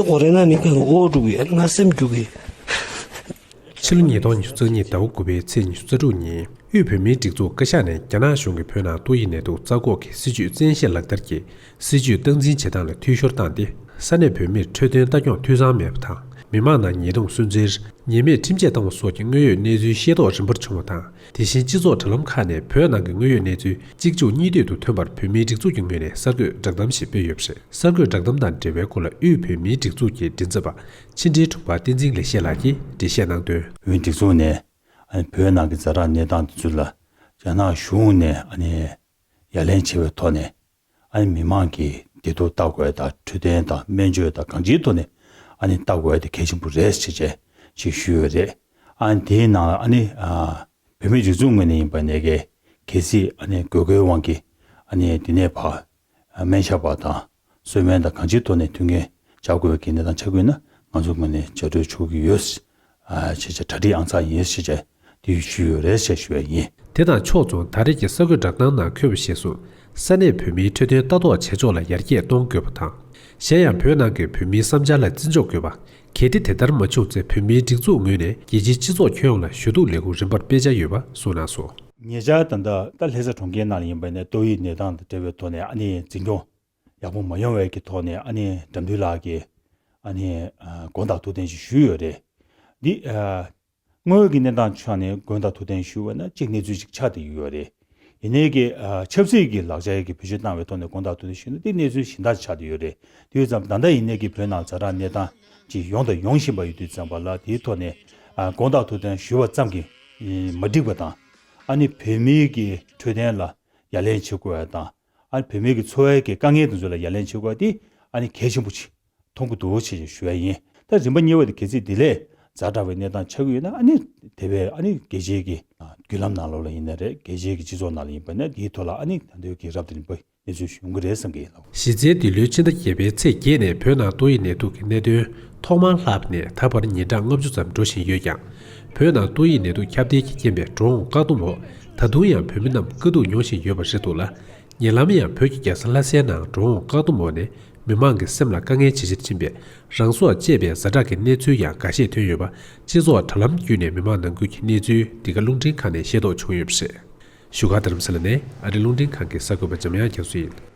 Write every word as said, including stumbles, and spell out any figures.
ཁོ་རེ་ན་མི་ཁ་འོ་འགྲོ་གི་ང་སེམས་རྒྱུག་གི། ཕྱི་ལོ་ཉིས་སྟོང་ཉི་ཤུ་རྩ་གཉིས་ཟླ་བ་དགུ་པའི་ཚེས་ཉི་ཤུ་རྩ་དྲུག་ཉིན་དབུས་བོད་མིའི་སྒྲིག་འཛུགས་བཀའ་ཤག་ནས་རྒྱ་ནག་གཞུང་གིས་བོད་ནང་ཏོག་དབྱིབས་ནད་དུག་རྩ་འགོག་གི་སྲིད་ཇུས་བཙན་ཤེད་ལག་བསྟར་གྱིས་སྲིད་ཇུས་སྟངས་འཛིན་བྱེད་སྟངས་ལ་འཐུས་ཤོར་བཏང་སྟེ། ས་གནས་བོད་མིར་འཕྲོད་བསྟེན་ལྟ་སྐྱོང་འཐུས་ཚང་མེད་པ་དང་། མི་མང་ནང་ཉེས་རྡུང་སུན་གཙེར། ཉེས་མེད་ཁྲིམས་ཆད་བཏང་བ་སོགས་ཀྱི་དངོས་ཡོད་གནས་ཚུལ་ཤེས་རྟོགས་རིམ་པར་བྱུང་བ་དང་། དེ་བཞིན་སྤྱི་ཚོགས་དྲ་ལམ་ཁག་ནས་བོད་ནང་གི་དངོས་ཡོད་གནས་ཚུལ་གཅིག་མཇུག་གཉིས་མཐུད་དུ་ཐོན་པར་བོད་མིའི་སྒྲིག་འཛུགས་ཀྱི་ངོས་ནས་གསར་འགོད་བསྒྲགས་གཏམ་ཞིག་སྤེལ་ཡོད་པ་རེད། གསར་འགོད་བསྒྲགས་གཏམ་དང་འབྲེལ་བའི་སྐོར་ལ་དབུས་བོད་མིའི་སྒྲིག་འཛུགས་ཀྱི་མགྲིན་ཚབ་པ་ཕྱི་དྲིལ་དྲུང་འཕར་བསྟན་འཛིན་ལེགས་བཤད་ལགས་ཀྱིས་འགྲེལ་བཤད་གནང་དོན། བོད་མིའི་སྒྲིག་འཛུགས་ནས་ཨ་ནི་བོད་ནང་གི་ཛ་དྲག་གནས་སྟངས་དེ་ཚོ་ལ་རྒྱ་ནག་གཞུང་ནས་ཨ་ནི་ཡ་ལན་བྱེད་པའི་ཐོག་ནས། ཨ་ནི་མི་མང་གི་བདེ་སྡུག་ལྟ་དགོས་དང་འཕྲོད་བསྟེན་དང་སྨན་བཅོས་དང་གང་ཅིའི་ཐོག་ནས་ཨ་ནི་ལྟ་དགོས་དེ་གལ་ཆེན་པོ་རེད་ཅེས་བཅས་ཞིག་ཞུས་ཡོད་རེད། ཨ་ནི་དེའི་ནང་ལ་ཨ་ནི་ཨ་བོད་མིའི་སྒྲིག་འཛུགས་ངོས་ནས་ཡིན་པ་ནས་གལ་སྲིད་ཨ་ནི་དགོས་མཁོའི་དབང་གིས་ཨ་ནི་དེ་ནས་ཕར་སྨན་ཞབས་པ་དང་གསོལ་སྨན་དང་གང་ཅིའི་ཐོག་ནས་མཐུན་རྐྱེན་སྦྱར་དགོས་ཀྱི་གནས་སྟངས་ཆགས་ཀྱི་ཡོད་ན་ང་ཚོའི་ངོས་ནས་རྒྱབ་སྐྱོར་ཞུ་གི་ཡོད། ཨ་ཅེས་བྱས་གྲ་སྒྲིག་ཨང་གསར་ཡིན་ཞེས་བྱས་དེ་ཞུས་ཡོད་རེད་ཅེས་ཞུ་བ་ཡིན། དེ་དང་ཕྱོགས་མཚུངས་ད་རེས་ཀྱི་གསར་འགོད་བསྒྲགས་གཏམ་ནང་འཁོད་པ་བཞིན་སུ་ས་གནས་བོད་མིའི་འཕྲོད་བསྟེན་ལྟ་རྟོག་བྱེད་ཕྱོགས་ལ་ཡར་རྒྱས་གཏོང་དགོས་པ་དང་། གཞན་ཡང་བོད་ནང་གི་བོད་མིའི་བསམ་འཆར་ལ་བརྩི་འཇོག་དགོས་པ། གལ་ཏེ་དེ་ལྟར་མ་བྱུང་ཚེ་བོད་མིའི་སྒྲིག་འཛུགས་ངོས་ནས་རྒྱལ་སྤྱིའི་སྤྱི་ཚོགས་ཁྱོན་ཡོངས་ལ་ཞུ་གཏུག་ལས་འགུལ་རིམ་པར་སྤེལ་འཆར་ཡོད་པ་གསུངས་གནང་སོང་། ཉེ་ཆར་ད་ལྟ་ད་ལྷ་ས་གྲོང་ཁྱེར་ནང་ལ་ཡིན་པ་ནས་ཏོག་དབྱིབས་ནད་དང་དང་འབྲེལ་བའི་ཐོག་ནས་ཨ་ནི་འཛིན་སྐྱོང་ཡག་པོ་མ་ཡོང་བའི་གི་ཐོག་ནས་ཨ་ནི་དགྲ་འདུལ་ལགས་ཀྱིས་ཨ་ནི་ཨ་དགོངས་དག་ཐུགས་བདེན་ཞིག་ཞུས་ཡོད་རེད། འདི་ཨ་དངོས་ཡོད་ཀྱི་གནས་སྟངས་ཆ་ནས་དགོངས་དག་ཐུགས་བདེན་ཞུས་པ་ན་གཅིག་གནས་ཚུལ་ཅིག་ཆགས་བསྡད་ཡོད་རེད། ཡིན་ནའི་གི་ཨ་ཆབ་སྲིད་ཀྱི་ལག་ཆའི་གི་བེད་སྤྱོད་བཏང་བའི་ཐོག་ནས་དགོངས་དག་ཐུགས་བདེན་ཞུས་ན་འདི་གནས་ཚུལ་གཞན་དག་ཆགས་བསྡད་ཡོད་རེད། དེ་ཡོད་ཙང་ད་ལྟ་ཡིན་ནའི་གི་བོད་ནང་ཛ་དྲག་གནས་སྟངས་ཅིག་ཡོང་དང་ཡོང་བཞིན་པ་ཡོད་དུས་ཙམ་པ་ལ་དེའི་ཐོག་ནས་ཨ་དགོངས་དག་ཐུགས་བདེན་ཞུས་པ་ཙམ་གྱིས་མ་འགྲིག་པ་དང་། ཨ་ནི་བོད་མིའི་གི་འཕྲོད་བསྟེན་ལ་ཡ་ལན་བྱེད་དགོས་པ་དང་། ཨ་ནི་བོད་མིའི་གི་འཚོ་བའི་གི་དཀའ་ངལ་དེ་ཚོ་ལ་ཡ་ལན་བྱེད་དགོས་པ་དེ་ཨ་ནི་གལ་ཆེན་པོ་ཅིག་མཐོང་གི་འདུག་ཅེས་ཞུ་ཡ་ཡིན། ད་རིམ་པ་གཉིས་པ་དེ་གལ་སྲིད་དེ་ལས་ཛ་དྲག་པའི་གནས་སྟངས་ཆགས་ཀྱི་ཡོད་ན་ཨ་ནི་དེ་བས་ཨ་ནི་རྒྱལ་སྤྱིའི་གི་བརྒྱུད་ལམ་ནང་ལོགས་ལ་ཡིན་ན་རེད། རྒྱལ་སྤྱིའི་གི་སྤྱི་ཚོགས་ནང་ལ་ཡིན་པ་ན་དེའི་ཐོག་ལ་ཨ་ནི་ད་དུང་གི་རབ་དང་རིམ་པ་གནས་ཚུལ་ཡོང་གི་རེད་བསམ་གྱི་ཡིན་ལགས། གཞི་རྩའི་འདི་ལོའི་ཕྱི་ཟླ་བརྒྱད་པའི་ཚེས་བརྒྱད་ནས་བོད་ནང་ཏོག་དབྱིབས་ནད་དུག་གི་གནད་དོན་ཐོག་མར་ལྷགས་པ་ནས་ད་བར་ཉིན་གྲངས་ལྔ་བཅུ་ཙམ་འགྲོ་བཞིན་ཡོད་ཀྱང་། བོད་ནང་ཏོག་དབྱིབས་ནད་དུག་ཁྱབ་གདལ་གྱི་རྐྱེན་པས་འགྲོ་འོང་བཀག་སྡོམ་འོག་ད་དུང་ཡང་བོད་མི་རྣམས་དཀའ་སྡུག་མྱོང་བཞིན་ཡོད་པ་རེད་འདུག་ལ། ཉེ་ལམ་ཡང་བོད་ཀྱི་རྒྱལ་ས་ལྷ་སའི་ནང་འགྲོ་འོང་བཀག་སྡོམ་འོག་ནས་མི་མང་གི་སེམས་ལ་དཀའ་ངལ་ཇེ་ཆེར་ཕྱིན་པས་རང་སྲོག་བཅད་པའི་ཛ་དྲག་གི་གནས་ཚུལ་ཡང་འགའ་ཤས་ཐོན་ཡོད་པ། སྤྱི་ཚོགས་དྲ་ལམ་བརྒྱུད་ནས་མི་མང་ནང་ཁུལ་གྱི་གནས་ཚུལ་འདི་ག་རླུང་འཕྲིན་ཁང་ནས་ཤེས་རྟོགས་བྱུང་ཡོད་པ་རེད། བཞུགས་སྒར་རྡ་རམ་ས་ལ་ནས་ཨ་རི་རླུང་འཕྲིན་ཁང་གི་གསར་འགོད་པ་འཇམ་དབྱངས་རྒྱ་མཚོ་ཡིན།